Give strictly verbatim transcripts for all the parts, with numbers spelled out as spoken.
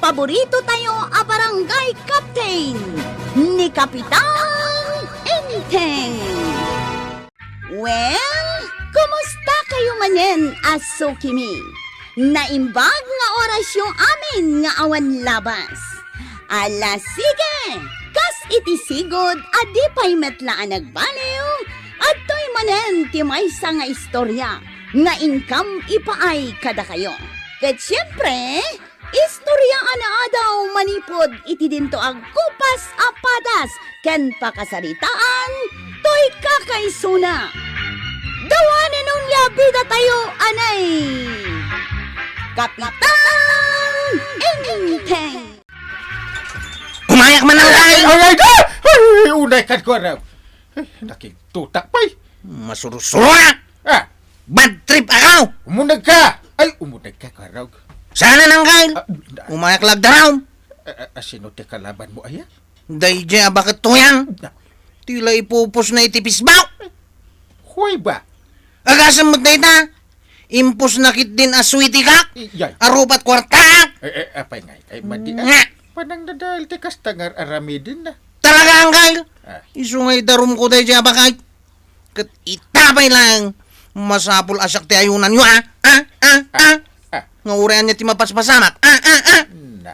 paborito tayo a barangay captain, ni Kapitan Enteng. Well, kumusta kayo manen a sukimi? Naimbag nga orasyo amin nga awan labas. Ala, sige! Kas iti sigud a di pay met la a nagbaliw, adtoy manen ti maysa nga istorya nga inkam ipaay kadakayo. Ket siempre, istorya a naadaw manipud iti dinto agkupas a padas ken pakasaritaan toy kakaisuna. Dawanen onia bidatayo anay Kapitan Enteng. Umayak man lang, Kay! Ay, ay, ay! Ay, unay kad ko, Arog. Ay, nakigtutak pay. Masursuro na! Ah! Bad trip ako! Umunag ka! Ay, umunag ka, Arog. Sana nang, Kay! Ah, na- Umayak lang daraw! Ah, ah, ah, sino ti kalaban mo, aya? Dayjay a baket tuyang. Na- Tila ipupos na iti pisbaw. Huway ba? Agasem met dayta. Impos na ketdin a sweetie kak. Iyay. A rupat kuartak. Eh, eh, apay ngay. Ay, madi, ah. Nga. Panang nadal ti kasta nga ar-aramiden na. Talaga, Uncle? Ah. Isu nga idarum ko dayjay a bakay. Ket ita pay lang. Masapul a siak ti ayunan yo, ah. Ah, ah, ah. Ah. Nga uray ania ti mapaspasamak. Ah, ah, ah. Na.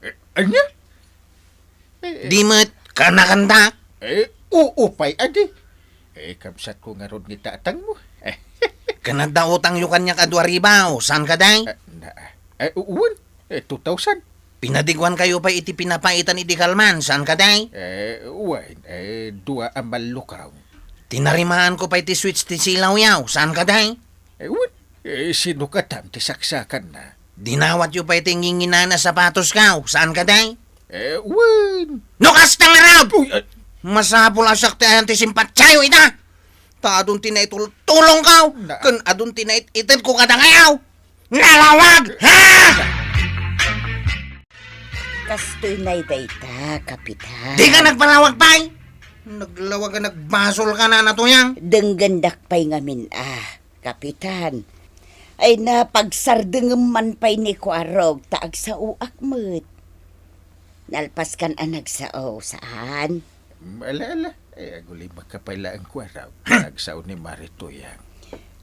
Eh, ania? Eh, eh. Di met kanakandak. Eh, oo pay, adi. Eh, kabsat ko ngarud ni tatang mo. Eh. Kanadda utang yo kaniak a dua ribu, saan kadi? Eh, na, eh, wen. Eh, two thousand. Pinadiguan kayo pay iti pinapaitan idi kalman, saan kadi? Eh, wen. Eh, dua a mallukaw. Tinarimaan ko pay ti switch ti silaw yaw, saan kadi? Eh, wen. Eh, sino katan ti saksakanna? Dinawat yo pay ti nginginana sapatos kaw, saan kadi? Eh, wen. No kasta ngarud! Uy, ay. Masapul a siak ti ayan ti simpatsayo ita. Ta adun ti naitultulong kaw, Na- ken adun ti nait-ited ko kada ngayaw. Nalawag! Ha? Kastoy na dayta, Kapitan. Di ka nagpalawag pay? Naglawag ka, nagbasol ka na natuyang. Denggendak pay ngamin, ah. Kapitan, ay napagsardengem man pay ni Kuarog ta agsaoak met. Nalpaskan a nagsao, saan? Mm, ala, ala. Eh, agulimak ka pay laeng, Kuarog. Nagsao ni Mari Tuyang.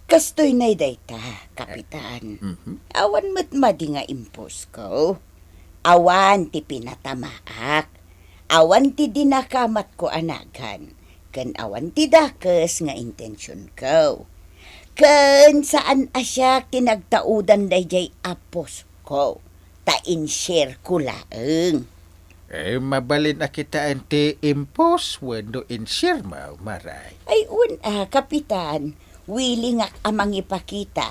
Kastoy na dayta, Kapitan. Mhm. Awan met madi nga imposko. Awan ti pinatamaak. Awan ti dinakamatko a nagan, ken awan ti dakes nga intensionko. Ken saan a siak ti nagtaudan dayjay a postko, ta in-share ko laeng. Eh, mabalin a kitaen ti impost wenno in-share mo, Maray? Ay, wen a, Kapitan. Willing ak a mangipakita.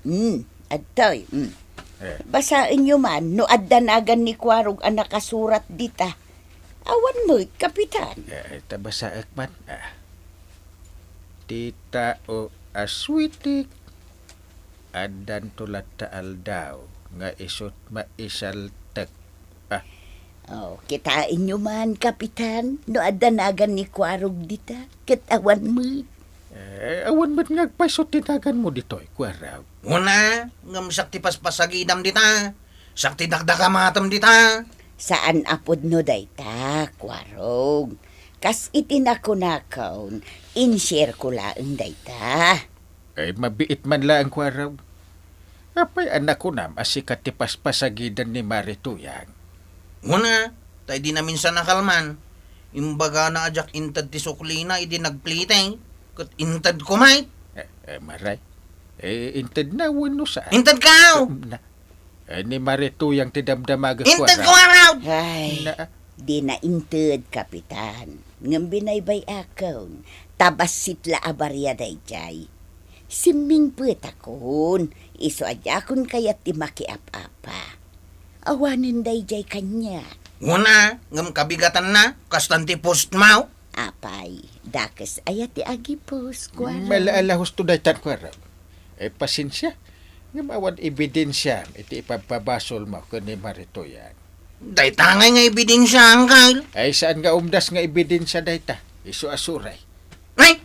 Hmm, adtoy. Hmm. Eh. Basaenyo man no adda nagan ni Kuarog a nakasurat dita. Awan met, Kapitan. Eh, ta basaek man. Ah. Ti tao a sweetie, addanto latta aldaw nga isut' maisaltek. Ah. Oh, kitaenyo man, Kapitan, no adda nagan ni Kuarog dita, ket awan met. Eh, awan met nga agpayso ti naganmo ditoy, Kuarog. Una, ngem siak ti paspasagidam dita. Siak ti dakdakamatem dita. Saan a pudno dayta, Kuarog. Kas iti nakunakon, in-share ko laeng dayta. Ay, mabiit man laeng, Kuarog. Apay a nakunam a sika ti paspasagidan ni Mari Tuyang? Una, ta idi naminsan a kalman, imbagana a diak inted ti suklina idi nagpliteng, ket inted ko met. Eh, eh, Maray. Eh, inted na wenno saan? Inted kaw! Na, eh, ni Mari Tuyang ti damdamagek. Inted ko, Kuarog! Ay, Na- dina inted, Kapitan. Ngem binaybay-akon, ta bassit la a baria dayjay. Simmingpetakon, isu a diakon kayat ti makiap-apa. Awanen dayjay kaniak. Una, ngem kabigatanna, kastan ti postmaw. Apay, dakes aya ti agipos, Kuarog? Mala-, ala husto daytan, Kuarog. Eh, pasensia. Ngem awan ebidensiam iti ipabpabasolmo ken ni Mari Tuyang. Dayta ngay nga ebidensia, Uncle. Ay, saan nga umdas nga ebidensia dayta? Isu a suray. Ay!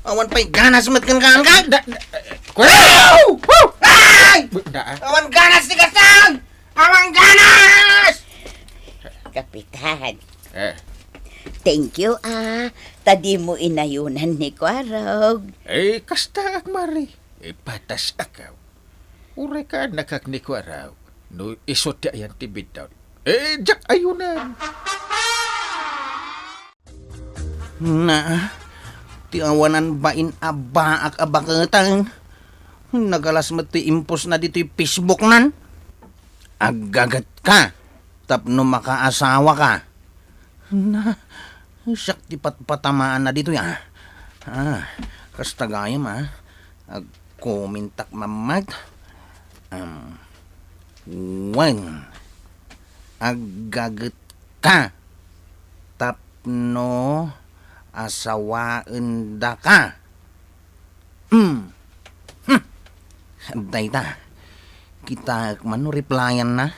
Awan pay ganas met kenka, Uncle. Na, na, eh, Kuya! Wow! Wow! Ay! Bu-, na, ah. Awan ganas ti kastan! Awan ganas! Kapitan. Eh. Thank you, ah. Ta dimo inayunan ni Kuarog. Eh, kasta ak, Mari. Eh, patas ak, ah. Uray kaannakak ni Kuarog. No isu ti ayan ti biddut. Eh, diak ayunan. Na, ti awanan bain a baak a baketang. Nagalas met ti impostna ditoy Facebook nan. Aggagetka tapno makaasawaka. Na, siak ti patpatamaanna ditoy, ah. Ah, kasta gayam, ah. Agkomentak mammet. Um, wen. Aggagetka tapno asawaendaka. Hmm. Hmm. Dayta. Kitaek man no replyan na.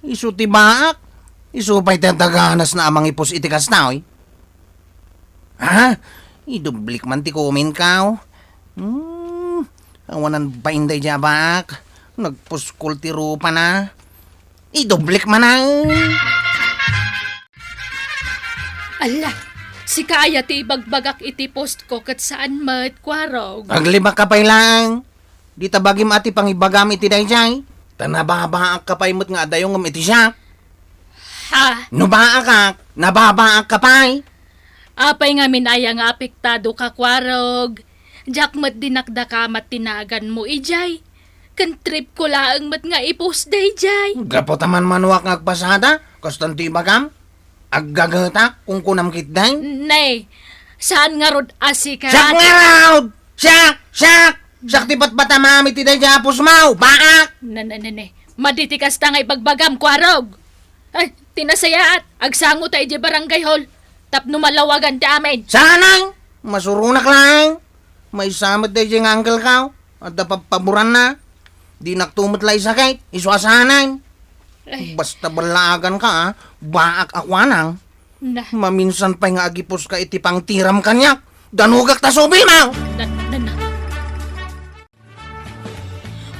Isu ti baak. Isu pay ti adda ganasna a mangipos iti kasta, oy. Ha? Idublik man ti comment ko. Hmm. Awanan bain daydiay a baak. Nagpuskol ti rupana. Idublik man, ah. Ala, sika aya ti ibagbagak iti post ko ket saan met, Kuarog. Aglibakka pay laeng. Dita bagim a ti pangibagam iti daydiay. Ta nababaakka pay met nga adayongem iti siak. Ha? No baakak, nababaakka pay. Apay ngamin aya nga apektado ka, Kuarog? Diak met dinakdakamat ti naganmo idiay. Ken trip ko laeng met nga i-post daydiay. Gapu ta manmanuak nga agpasada, kastan ti ibagam? Aggagetak, kunkunam ketdi? Nay, saan ngarud a sika? Siak ngarud! Siak! Siak! Siak ti patpatamam iti daydiay a pusmaw! Baak! Na, na, na, na. Madi ti kasta nga ibagbagam, Kuarog. Ay, ti nasayaat, agsango ta idiay barangay hall. Tapno malawagan ti amin. Saan, ay? Masuronak laeng. Maysa met daydiay nga uncle ko. Adda pabpaboranna. Dinakto met la isakit. Isu a saan, ay. Ay. Basta ballaaganka, ah. Baak a kuanang. Na. Maminsan pay nga agipuska iti pangtiram kaniak. Danogak ta subilmo! Na, na, na.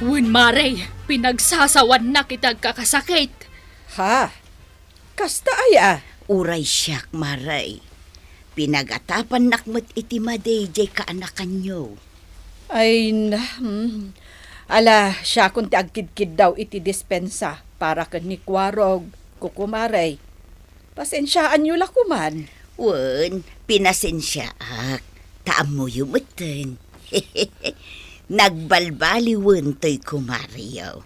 Wen, Mare, pinagsasawannak iti agkakasakit. Ha? Kasta aya? Uray siak, Mare. Pinagatapannak met iti madi diay kaanakanyo. Ay, na, hmm. Ala, siakon ti agkidkiddaw iti dispensa para ken ni Kuarog, kukumare. Pasensiaanyo la koman. Wen, pinasensiaak, ta ammoyo metten. Nagbalbaliwen toy kumareyo.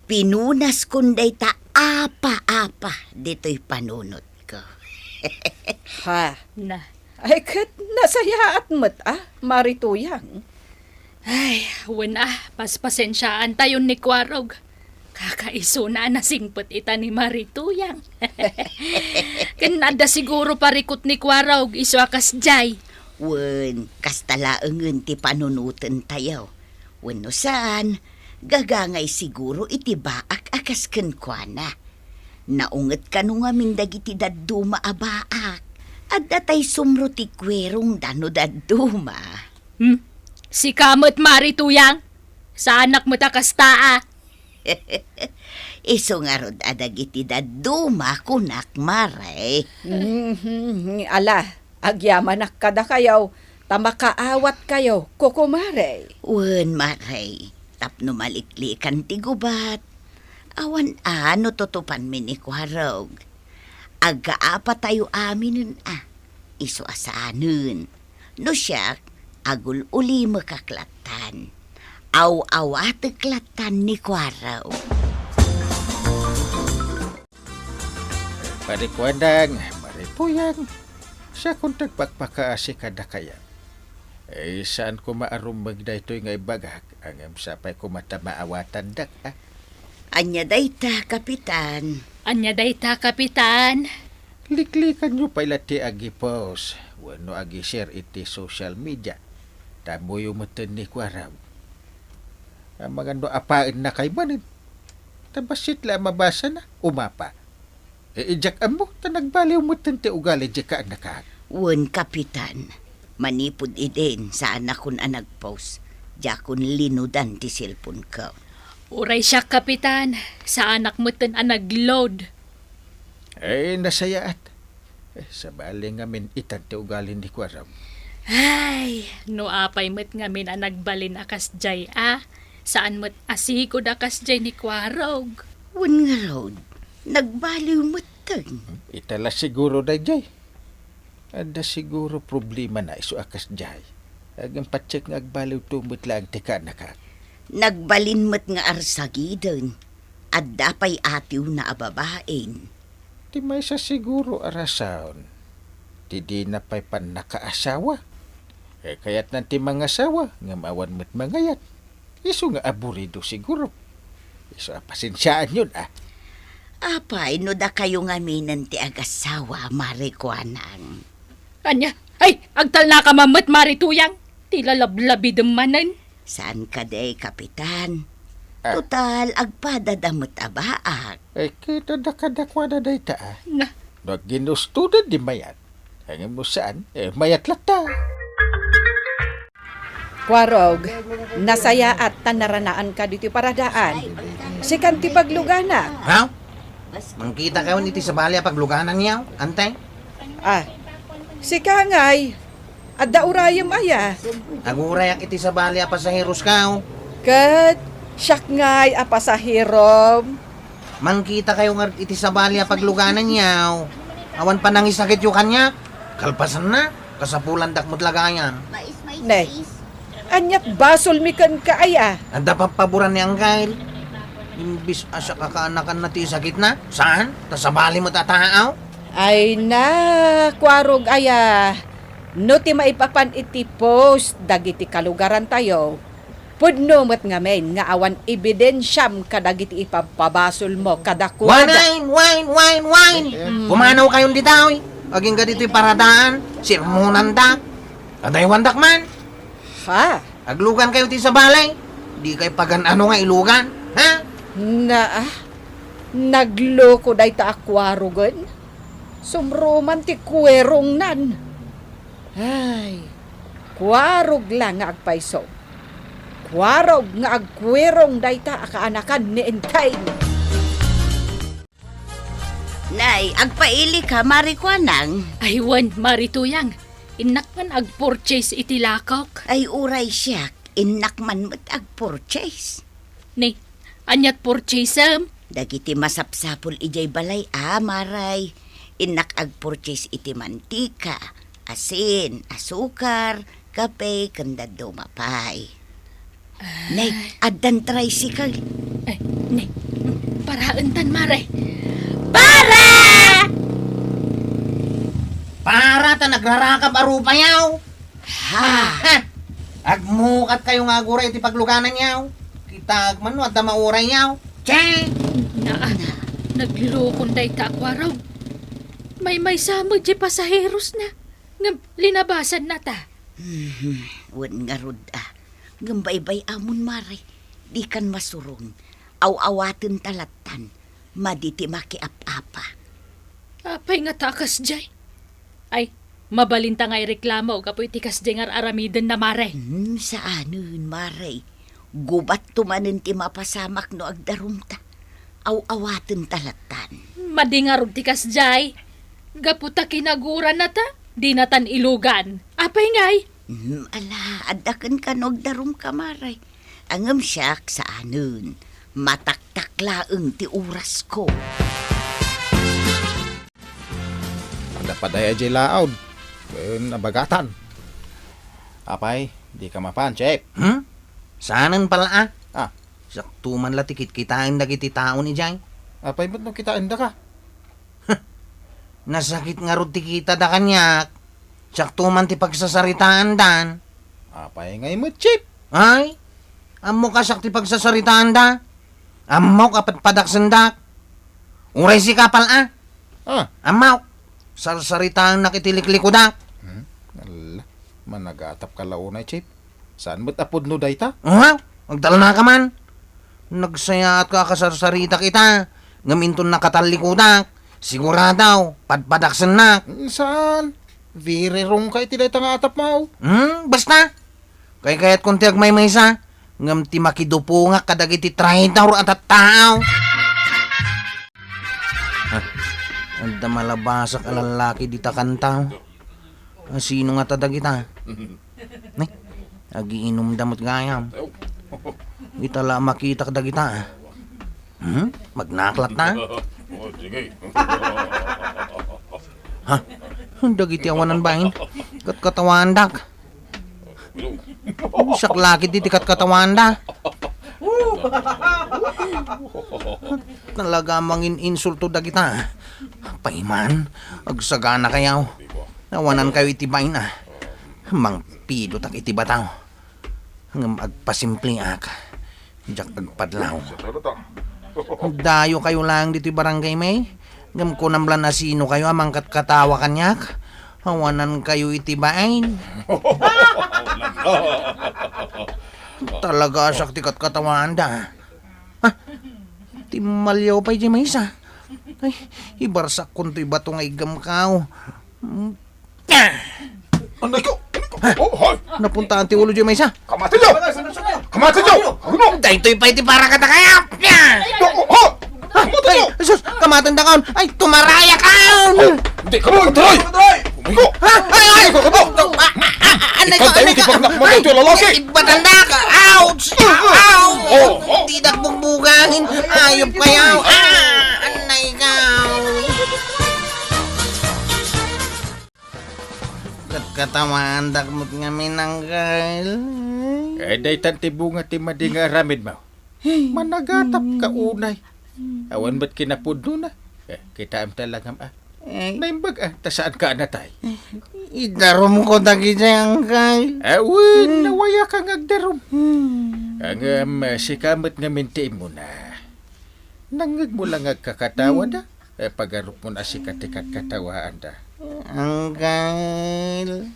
Pinunaskon dayta apa-apa ditoy panunotko. Ha? Na. Ay, ket nasayaat met, a, Mari Tuyang. Ay, wen a, paspasensiaantayon ni Kuarog. Kakaisuna a nasingpet ita ni Mari Tuyang. Ken adda siguro parikut ni Kuarog isu a kasdiay. Wen, kasta laengen ti panunotentayo. Wenno saan, gagangay siguro iti baak a kas kenkuana. Naunget kano ngamin dagiti dadduma a baak. Adda tay sumro ti kuerongda no dadduma. Hmm? Sika met, Mari Tuyang? Saanak met a kasta, a. Isu ngarud a dagiti dadduma, kunak, Mare. Mhm, ala, agyamanak kadakayo, ta makaawatkayo, kukumare. Wen, Mare, tapno maliklikan ti gubat. Awan a no tutupanmi ni Kuarog. Agkaapatayo aminen a, isu a saanen. No siak, agul-ulimekak lattan. Aw-awatek lattan ni Kuarog. Mari Kuanang, Mari Tuyang, siakon ti agpakpakaasi kadakayo. Eh, saan koma a rummeng daytoy nga ibagak, ngem sapay koma ta maawatandak, a. Ania dayta, Kapitan? Ania dayta, Kapitan? Liklikanyo pay la ti agi-post wenno agi-share iti social media. Ta ammoyo metten ni Kuarog. Amangan no apaennakay manen. Ta bassit la a mabasana, umapa. Eh, diak ammo, ta nagbaliw metten ti ugali diay kaannakak. Wen, Kapitan, manipud idin, saanakon a nag-post. Diakon linudan ti cellphone-ko. Uray siak, Kapitan, saanak metten a nag-load. Ay, nasayaat. Eh, sabali ngamin itan ti ugali ni Kuarog. Ay, no apay met ngamin a nagbalin a kasdiay a, saan met a sigud a kasdiay ni Kuarog. Wen ngarud, nagbaliw metten. Ita la siguro daydiay. Adda siguro problemana isu a kasdiay. Agingpattiek nga agbaliwto met laeng ti kaanakak. Nagbalin met nga arsagiden. Adda pay atiwna a babaen. Ti maysa siguro a rason, ti dina pay pannakaasawa. Eh, kayatnan ti mangasawa, ngem awan met mangayat. Isu nga aburido siguro. Isu a pasensiaanyon, a. Apay no dakayo ngaminen ti agasawa, Mare Kuanang? Ania? Ay, agtalnaka man met, Mare Tuyang. Ti lalablabidem manen. Saan kadi, Kapitan? Ah. Total, agpadada met a baak. Ay, ket adda kadakuada dayta, a. Na. No agginustoda di mayat. Ngem no saan, eh, mayat latta. Kuarog, nasayaat ta naranaanka ditoy paradaan. Sikan ti pagluganak. Ha? Mangkitakayon iti sabali a paglugananyaw, Antay? Ah, sika ngay, adda urayem aya? Agurayak iti sabali a pasaheroskaw. Ket siak ngay a pasaherom. Mangkitakayo ngarud iti sabali a paglugananyaw. Awan panangisakityo kaniak. Kalpasanna, kasapulandak met lagayan. Ne, aniat basolmi kenka aya? Adda pappaburan ni Angkel. Imbis a siak a kaanakanna ti isakitna, saan? Ta sabali met a taaw? Ay na, Kuarog aya. No ti maipapan iti post dagiti kalugarantayo, pudno met ngamin nga awan ebidensiam kadagiti ipabpabasolmo kadakuada. Wine, wine, wine, wine! Mm. Pumanawkayon ditoy. Agingga ditoy paradaan, sermonandak. Adaywandak man. Ha? Aglugankayo ti sabali. Dikay pagan-ano nga ilugan, ha? Na, ah, nagloko dayta a Kuarogen. Sumruman ti kuerongnan. Ay, Kuarog la nga agpayso. Kuarog nga agkuerong dayta a kaanakan ni Enteng. Nay, agpailika, Mari Kuanang? Ay, wen, Mari Tuyang. Innak man agpurchase iti lakok. Ay, uray siak, innak man met agpurchase. Ni, aniat purchasem? Dagiti masapsapul idiay balay a, Maray. Innak agpurchase iti mantika, asin, asukar, kape, ken dadduma pay. Ay. Ne, addan tricycle. Ay, ne, paraentan, Mare. Para! Para ta nagrarakab a rupayaw. Ha? Ha! Agmukatkayo nga aguray iti paglugananyaw. Kitaek man no adda maurayyaw. Che! Naa, naglukon dayta a Kuarog. Maymaysa met diay pasaherosna. Ngem linabasanna ta. Mhm, wen ngarud a. Ngem baybay-amon, Mare. Dikan masurong. Aw-awaten ta lattan. Madi ti makiap-apa. Apay ngata a kasdiay? Ay, mabalinta nga ireklamo gapu iti kasdiay nga ar-aramidenna, Mare. Hmm, saanen, Mare. Gubatto manen ti mapasamak no agdarumta. Aw-awaten ta lattan. Madi ngarud ti kasdiay. Gapu ta kinagurana ta, dinatan ilugan. Apay ngay? Hmm, ala, adda kenka no agdarumka, Mare. Ngem siak, saanen. Mataktak laeng ti orasko. Adda pay dayta diay laud ken abagatan. Apay, dika mapan, Chep? Hmm? Saanen pala, a? Ah. Siakto man la ti kitkitaen dagiti taon idiay. Apay met no kitaendaka? Nasakit ngarud ti kitada kaniak. Siakto man ti pagsasaritaandan. Apay ngay met, Chep? Ay, ammok a siak ti pagsasaritaanda. Ammok a padpadaksendak. Uray sika pal a. Ah. Ammok, sarsaritaannak iti liklikudak. Hmm? Ala, managatapka la unay, Chep. Saan met a pudno dayta? Uhaw, agtalnaka man. Nagsayaatka a kasarsaritak ita, ngem inton nakatallikudak, sigurado, padpadaksennak. Mm, saan? Very wrong ka iti dayta nga atapmo. Hmm, basta. Kaykayatkon ti agmaymaysa, ngem ti makidupongak kadagiti traitor a tattao. Ah, Adda malabasak a lallaki dita kanta. Asino ngata dagita? Ne? Agiinumda met gayam. Ita la a makitak dagita. Hmm? Magnaklat ta? Oh, sige. Ha? Dagiti awanan bain? Katkatawaandak. Siak la ketdi ti katkatawaanda. Talaga mangin-insulto dagita. Pay man, agsaganakayo. Awanankayo iti bain a. Mangpidotak iti bataw. Ngem agpasimpliak. Diak agpadlaw. Dayokayo laeng ditoy barangay, May. Ngem kunam la, nasinokayo a mangkatkatawa kaniak? Awanankayo iti bain. Talaga siak ti katkatawaanda. Ah, timmaliaw pay diay maysa. Ay, ibarsakkontoy bato nga iggamkaw. Mm, Anay ko! Anay ko! Oh, hoy! Napuntaan ti ulo diay maysa. Kamatiyo! Kamatiyo! Ano? Daytoy pay ti para kadakayo. Oh, oh, oh! Ay, Kamatiyo! Sus, kamatendakaon. Ay, tumarayakaon. Oh, hindi ka makatry! Anay ko! Ha? Ay, ay! Hindi ka ba? Ah, ah, ah, ah, anay ko, Ikaw tayo, anay ko. Di pag nakmadaw ti lalaki. Ibatandak. Ouch! Ow! Oh, oh. Didak bugbugangin. Ayop kayo. Ah, anay ka. Ket katawaandak met ngamin, Uncle. Eh, daytan ti bunga ti madi nga aramidmo. Managatapka unay. Awan met kinapudnona. Eh, kitaem ta langam a. Eh. Naimbag a, ta saanka a natay. Idarumko dagiti, Uncle. Ah, wen, nawayaka nga agdarum. Ngem, eh, sika met ngamin ti immuna. Nangngegmo la nga agkakatawa da. Eh, pagarupmon a sika ti katkatawaanda. Uncle.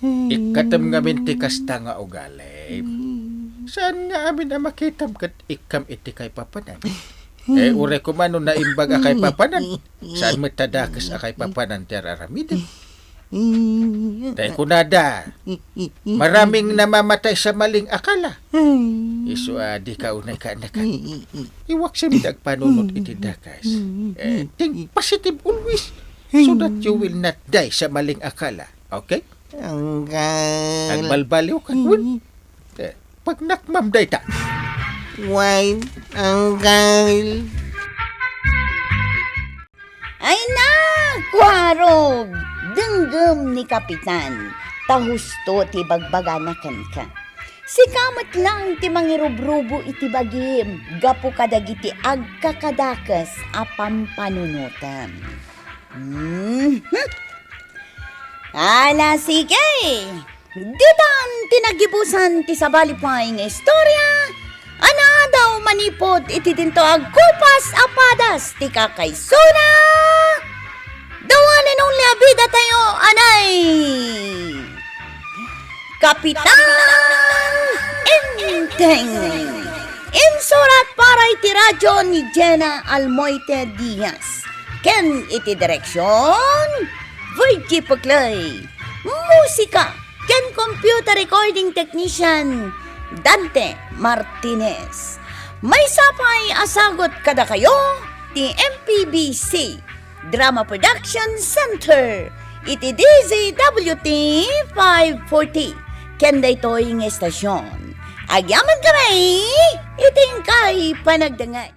Ikkatem ngamin ti kasta nga ugalim. Saan nga amin a makitam ket ikkam iti kaipapanan? Eh, uray koma no naimbag a kaipapanan, saan met ta dakes a kaipapanan ti ar-aramidem? Tay kunada, maraming namamatay sa maling akala. Isu a dika unay kaanakan. Iwaksim ti agpanunot iti dakes. Eh, think positive always so that you will not die sa maling akala. Okay? Uncle. Agbalbaliw ka, wen? Eh, pagnakmam dayta. Wen, Uncle. Ay na, kuarog! Denggem ni Kapitan, ta husto ti ibagbagana kenka. Sika met laeng ti mangirubrubo iti bagim gapu kadagiti agkakadakes a pampanunotem. Mhm. Ala, sige! Ditan ti nagibusan ti sabali pay nga istorya a naadaw manipud iti dinto agkupas a padas ti kakaisuna. The one and only a bida tayo, anay! Kapitan Enteng. Insurat para iti radyo ni Jenna Almoite Diaz. Ken iti direksyon, Virgie Puclay. Musika ken computer recording technician, Dante Martinez. Maysa pay a sagut kadakayo ti M P B C Drama Production Center iti D Z W T five forty. Ken daytoy nga estasyon, agyamankami iti inkay panagdengngeg.